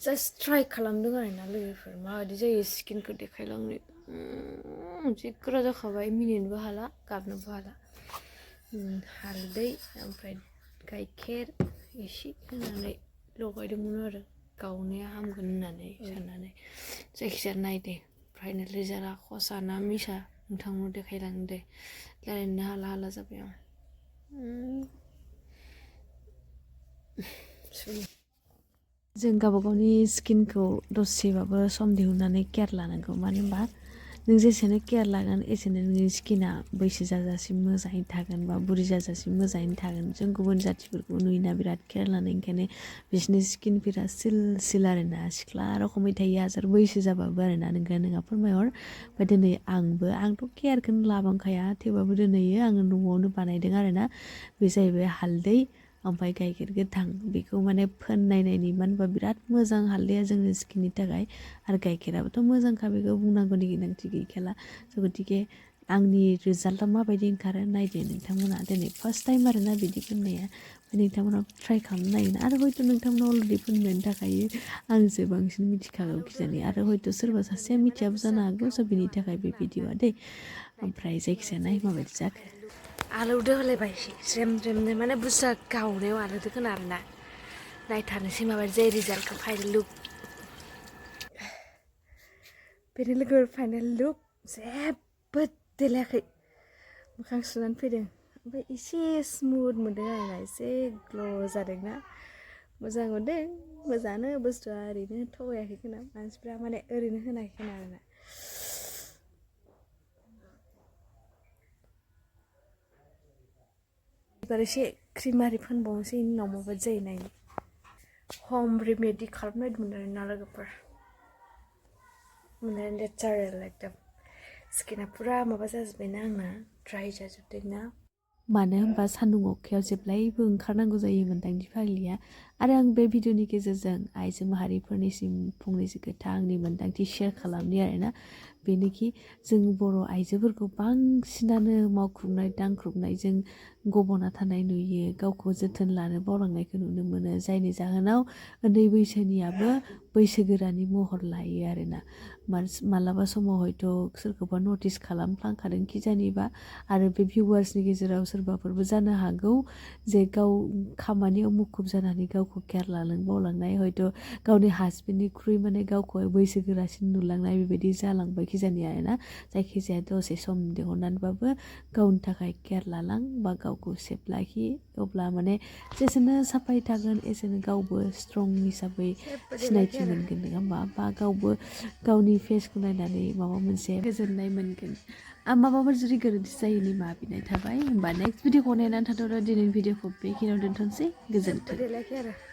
Just try खालामदों आरोना लोगोफोर माबायदि जायो स्किनखौ देखायलांनो जि गोरा जाखाबाय मिनिनोबो हाला गाबनोबो हाला हालदै ओमफ्राय गाइखेर एसे होनानै लगायदोंमोन आरो गावनाया हामगोन होननानै साननानै जायखिजाया नायदे फाइनाल रिजाल्टआ खसा ना मिसा नोंथांमोन देखायलांनो दे रायलायनो हाला हाला जाबाय आं जों गावबा गावनि स्किनखौ दसेबाबो सम दिहुननानै केयार लानांगौ मानो होनबा नों जेसेनो केयार लागोन एसेनो नोंनि स्किना बैसो जाजासिम मोजाङै थागोन बा बुरि जाजासिम मोजाङै थागोन जों गुबुन जातिफोरखौ नुयोना बिराद केयार लानाय ओंखायनो बिसोरनि स्किनफोरा सिल सिल आरोना सिख्ला रखमै थायो हाजार बैसो जाबाबो आरोना नोंहा फोरमायहर ओमफ्राय दिनै आंथ' केयारखौनो लाबांखाया थेवबाबो दिनै आङो न'आवनो बानायदों आरोना बे जाहैबाय हालदै ओमफ्राय गाइखेर गोथां बेखौ माने फोननायनायनि मानो होनबा बिराद मोजां हालदैया जोंनि स्किननि थाखाय आरो गाइखेराबोथ' मोजांखा बेखौ बुंनांगौनि गोनांथि गैखाला गतिके आंनि रिजाल्टआ माबायदि ओंखारो नायदो नोंथांमोना दिनै फार्स्ट टाइम आरोना बिदि फोननाया नोंथांमोना ट्राइ खालामनो नायगोन आरो हयथ' नोंथांमोना अलरेडि फोननायनि थाखाय आंसो बांसिन मिथिखागौ खिजानि आरो हयथ' सोरबा सासेया मिथियाबो जानो हागौ स' बिनि थाखाय बे भिडिअ'आ दे ओमफ्राय जायखिजाया नाय माबायदि जाखो आलौदो होलायबाय ज्रेम ज्रेमनो माने बुरजा गावनायाव आलौदो खोना आरोना नायथारनोसै माबायदि जायो रिजाल्टखौ फाइनेल लुक बेनि लोगोफोर फाइनेल लुक जेबो देलायाखै मोखां सुनानै फैदों ओमफ्राय एसे स्मुथ मोनदों आरोना एसे ग्ल' जादोंना मोजां मोनदों मोजाङानो बुस्थुआ ओरैनो थगायाखै खोना मानसिफ्रा माने ओरैनो होनाखै खोना आरोना एबार एसे क्रिम आरि फोनबावनोसै उनाव माबायदि जायो नायनो हम रेमेडि खालामनायदोंमोन आरोना लोगोफोर माने नेचारेल एकदम स्किना पुरा माबा जाजोब्बायना आंना ड्राइ जाजोबदोंना मानो होनबा सान्दुं अखायाव जेब्लायबो ओंखारनांगौ जायो मोन्दांथि फाग्लिया आरो आं बे भिडिअनि गेजेरजों आइजो माहारिफोरनिसिम फंनैसो खोथा आंनि मोन्दांथि शेयार खालामनि आरोना बेनोखि जों बर' आइजोफोरखौ बांसिनानो मावख्रुबनाय दांख्रुबनायजों गब'ना थानाय नुयो गावखौ जोथोन लानो बावलांनायखौ नुनो मोनो जायनि जाहोनाव उन्दै बैसोनियाबो बैसोगोरानि महर लायो आरोना मालाबा समाव हयथ' सोरखौबा नटिस खालामफ्लांखादों खिजानिबा आरो बे भिउवार्सनि गेजेराव सोरबाफोरबो जानो हागौ जे गाव खामानियाव मुखुब जानानै गावखौ केयार लानो बावलांनाय हयथ' गावनि हासबेन्डनिख्रुइ माने गावखौ बैसोगोरासिन नुलांनाय बेबायदि जालांबाय खिजानि आरोना जायखिजाया दसे सम दिहुननानैबाबो गावनि थाखाय केयार लालां बा गावखौ सेफ लाखि अब्ला माने जेसेनो साफाय थागोन एसेनो गावबो स्ट्रं हिसाबै सिनायथि मोनगोन नङा होमबा बा गावबो गावनि फेसखौ नायनानै माबा मोनसे गोजोननाय मोनगोन माबाफोर जुदि गोरोन्थि जायो निमाहा बिनाय थाबाय होमबा नेक्स्ट भिडिअखौ नायनानै थाथ'दो दिनैनि भिडिअखौ बेखिनियाव दोनथ'नोसै गोजोन्थों